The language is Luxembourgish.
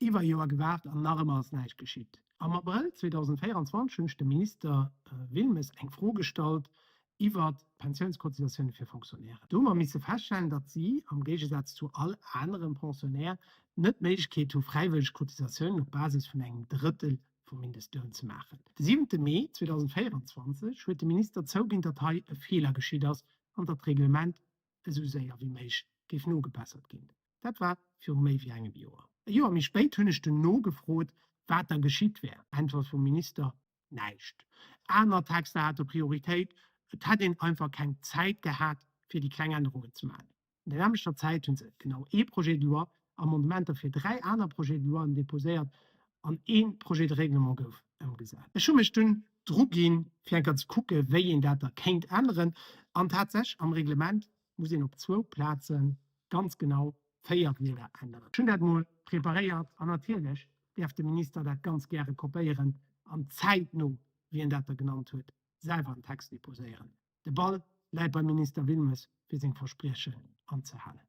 Iwwer e Joer gewaart an nach ëmmer ass näischt geschitt. Am Abrëll 2024 hunn ech dem Minister Wilmes eng Fro gestallt iwwert d'Pensiounscotisatioune fir Fonctionnairen. Do hu mer misse feststellen, datt si, am Géigesaz zu all anerem Pensionnaire, net d'Méiglechkeet hu fräiwëlleg Cotisatiounen op Basis vun engem Drëttel vum Mindestloun ze maachen. De siwente Mee 2024 huet de Minister zouginn, datt hei e Feeler geschitt ass an datt d'Reglement esou séier wéi méiglech géif nogebessert ginn. Dat war viru méi wéi engem Joer. E Joer méi spéit hunn ech dunn nogefrot, wat da geschitt wär. Äntwert vum Minister, Näischt. Aner Texter hate Prioritéit, et hätt een einfach keng Zäit gehat, fir déi kleng Ännerungen ze maachen. An der nämmlechter Zäit hu se genau ee Projet de loi, Amendementer fir 3 aner Projets de loien deposéiert an ee Projet de règlement gouf ëmgesat. Ech hu mech dunn dru ginn, fir eng Kéier ze kucken, wéi een dat da kéint änneren. An tatsächlech, am Reglement muss een op zwou Plaze ganz genau 4 Wierder änneren. Ech hunn dat mol preparéiert an natierlech däerf de Minister dat ganz gäre kopéieren an zäitno, wéi en dat da genannt huet, selwer en Text deposéieren. De Ball läit beim Minister Wilmes, fir seng Verspriechen anzehalen.